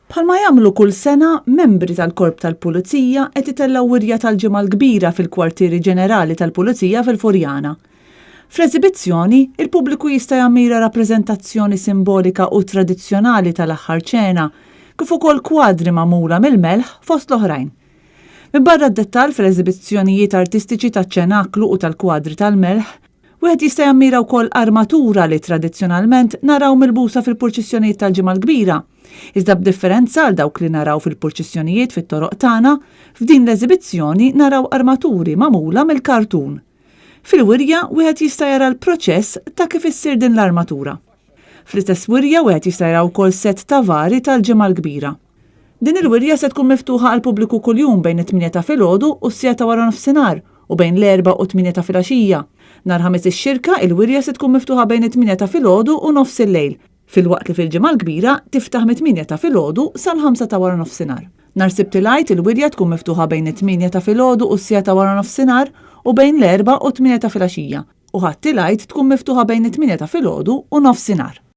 Bħalma jagħmlu kull sena, membri tal-Korp tal-Pulizija qed itellgħu wirja tal-Ġimgħa l-Kbira fil-Kwartieri Ġenerali tal-Pulizija fil-Furjana. Fl-eżibizzjoni, il-pubbliku jista' jammira rappreżentazzjoni simbolika u tradizzjonali tal-Aħħar Ċena, kif ukoll kwadri magħmula mill-melħ fost l-oħrajn. Minbarra d-dettall fl-eżibizzjonijiet artistiċi taċ-ċenaklu u tal-kwadri tal-melħ, Wieħed jista' jammira wkoll armatura li tradizzjonalment naraw milbusa fil-purċissjonijiet tal-Ġimgħa l-Kbira. Iżda b'differenza għal dawk li naraw fil-purċissjonijiet fit-toroq tagħna, f'din l-eżibizzjoni naraw armaturi magħmula mill-kartun. Fil-wirja wieħed jista' jara l-proċess ta' kif issir din l-armatura. Fl-istess wirja wieħed jista' jara wkoll sett ta' vari tal-Ġimgħa l-Kbira. Din il-wirja se tkun miftuħa għall-pubbliku kuljum bejn it-tmienja ta' filgħodu u s-siegħa ta' waranofsinhar u bejn l-erbgħa u t-tmienja ta' filgħaxija. Nhar Ħamis ix-Xirka, il-wirja se tkun miftuħa bejn it-tmienja ta' filgħodu u nofsillejl, filwaqt li fil-Ġimgħa l-Kbira tiftaħ mit-tmienja ta' filgħodu sal-ħamsa ta' waranofsinhar. Nhar Sibt il-Għid, il-wirja tkun miftuħa bejn it-tmienja ta' filgħodu u s-siegħa ta' waranofsinhar u bejn l-erbgħa u t-tmienja ta' filgħaxija, u Ħadd il-Għid tkun miftuħa bejn it-tmienja ta' filgħodu u nofsinhar.